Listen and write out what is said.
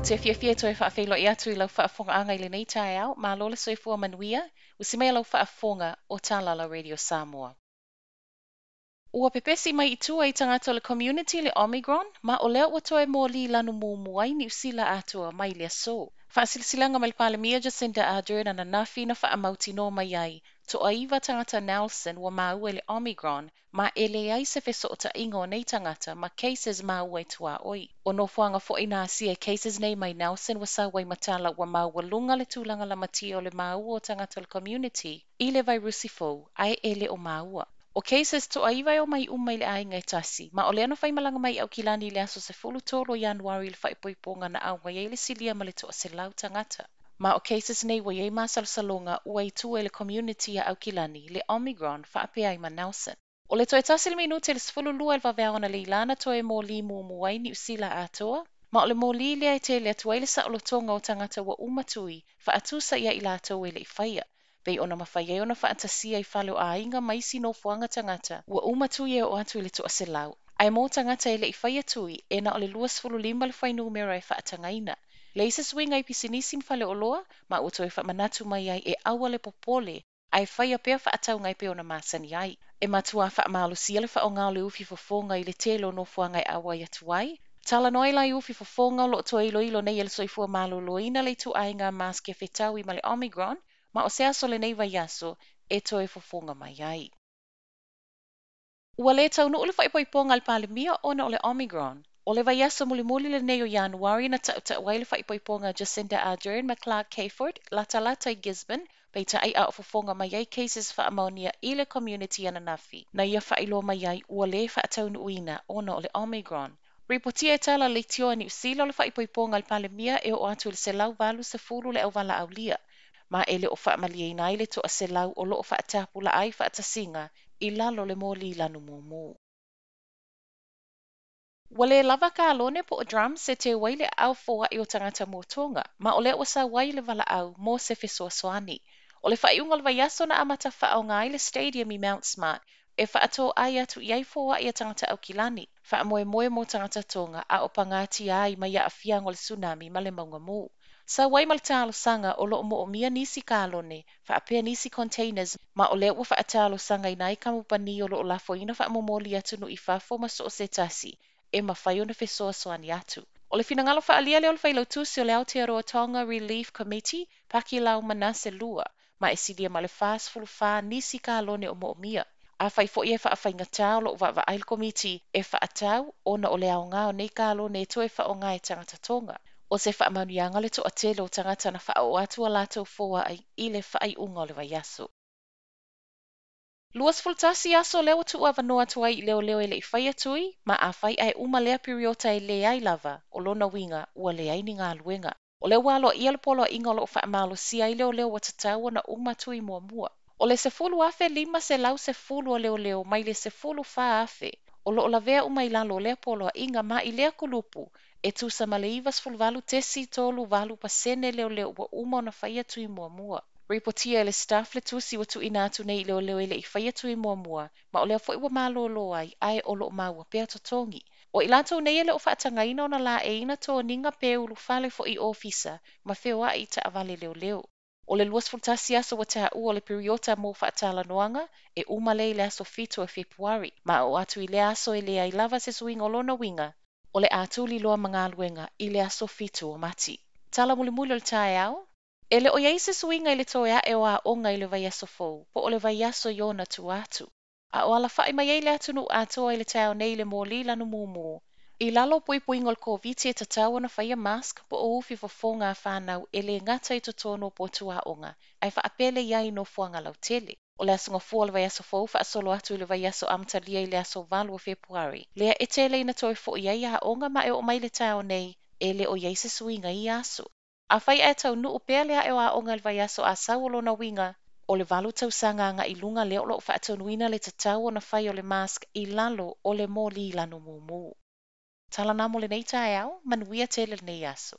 te fiafia e toe faafeiloai atu i lau faafofogaaga i lenei taeao. Malo le soifua manuia. Usi mai a lau faafofoga o Tala la Radio Samoa. Ua pepesi mai i tua i tagata o le community le Omicron, ma o lea ua toe moli lanu mumu ai Niu Sila atoa mai le aso. Faasilasilaga mai le Palemia Jacinda Ardern ananafi na faamautinoa mai ai, toaiva tagata Nelson ua maua i le Omicron, ma e leai se fesootaiga o nei tagata ma cases maua i tuaoi. O nofoaga foi na asia i cases nei mai Nelson ua sau ai ma tala ua maualuga le tulaga lamatia o le maua o tagata o le community i le vairusi fou, ae e le o maua. O cases toaiva e omai uma i le aiga e tasi, ma o lea na faimalaga mai i Aukilani i le aso 13 o Ianuari i le faaipoipoga na auai ai le silia ma le 100 tagata. Ma o cases nei ua i ai masalosaloga ua i tua i le community a Aukilani le Omicron faapea ai ma Nelson. O le toe 1 le minute i le 12 i le vaveao analeila na toe moli mumu ai Niu Sila atoa, ma o le moli lea e tele atu ai le saolotoga o tagata ua uma tui faatusa ia i latou e le i faia. Pei ona mafai ai ona faatasia i fale o aiga ma isi nofoaga tagata ua uma tui e oo atu i le 100. Ae mo tagata e le i faia tui, e na o le 25 le fuainumera e faatagaina. Leai se suiga i pisinisi ma faleoloa, ma ua toe faamanatu mai ai e aua le popole, ae faia pea faatauga e pei ona masani ai. E matua faamalosia le faaaoga o le ufi fofoga i le tele o nofoaga e auai atu ai. Talanoa ai la i ufi fofoga o loo toe iloilo nei e le Soifua Maloloina le ituaiga mask e fetaui ma le Omicron, ma o se aso lenei vaiaso e toe fofoga mai ai. Ua le taunuu le faaipoipoga a le Palemia ona o le Omicron. O le vaiaso mulimuli lenei o Ianuari na tautau ai le faaipoipoga a Jacinda Ardern ma Clark Cayford latalata i Gisborne, peitai a o fofoga mai ai cases faamaonia i le community ananafi. Na ia faailoa mai ai ua le faataunuuina ona o le Omicron. Ripotia e tala leitioa Niu Sila o le faaipoipoga a le Palemia e oo atu i le 180 le auwalaaulia, ma e le o faamalieina ai le 100 o loo faatapulaa ai faatasiga i lalo le moli lanu mumu. Ua le lava kalone po o drums e teu ai le aao foai o tagata mo Tonga, ma o lea ua sau ai le valaau mo se fesoasoani. O le faaiuga o le vaiaso na amata faaaoga ai le stadium i Mount Smart e faatoai atu i ai foai a tagata Aukilani, faamoemoe mo tagata Tonga a o pagatia ai mai aafiaga o le tsunami ma le mauga mū. Sau ai ma le talosaga o loo moomia nisi kalone, faapea nisi containers, ma o lea ua faatalosagaina ai kamupani o loo lafoina faamomoli atunuu i fafo ma so o se tasi e mafai ona fesoasoani atu. O le finagalo faaalia lea o le failautusi o le Aotearoa Tonga Relief Committee, Pakilau Manase 2, ma e silia ma le 44 nisi kalone o moomia. Afai foi e faafaigatā o loo vaavaai le komiti e faatau ona o le aoga o nei kalone e toe faaaoga e tagata Tonga. O se faamanuiaga le toatele o tagata na faaoo atu a latou foai i le faaiuga o le vaiaso. 21 aso lea ua tuuavanoa atu ai i leoleo e le i faia tui, ma afai ae uma lea piriota e leai lava, o lona uiga ua leai ni galuega. O lea ua aloaia le poloaiga o loo faamalosia ai leoleo ua tatau ona uma tui muamua. O le 10,510 o leoleo mai le 14,000 o loo lavea uma i lalo o lea poloaiga ma i lea kulupu e tusa ma le 98.38% leoleo ua uma ona faia tui muamua. Ripotia e le staff le tusi ua tuuina atu nei i leoleo e le i faia tui muamua, ma o lea foi ua malolo ai ae o loo maua pea totogi. O i latou nei e le o faatagaina ona laeiina toniga pe ulufale foi i ofisa ma feoai i taavale leoleo. O le 21 aso ua taua o le piriota mo faatalanoaga e uma lea i le aso 7 o Fepuari, ma oo atu i lea aso e leai lava se suiga o lona uiga o le a tuliloa ma galuega i le aso 7 o Mati. Tala mulimuli o le taeao, e le o i ai se suiga i le toe ae o aoga i le vaiaso fou, po o le vaiaso i ona tua atu. A o alafai mai ai le atunuu atoa i le taeao nei i le moli lanu mumu. I lalo o puipuiga o le Koviti e tatau ona faia mask po o ufi fofoga a whānau e le gata i totonu o potu aoga, ae faapele i ai nofoaga lautele. O le aso gafua o le vaiaso fou faasolo atu i le vaiaso amatalia i le aso 8 o Fepuari. Lea e tele ina toe foi ai aoga ma e oo mai le taeao nei, e le o i ai se suiga i ia aso. Afai ae taunuu pea le ae o aoga i le vaiaso a sau o lona uiga, o le 8 tausaga agai i luga lea o loo faatonuina le tatau ona fai o le mask i lalo o le moli lanu mumu. Tala na mo lenei taeao, manuia tele lenei aso.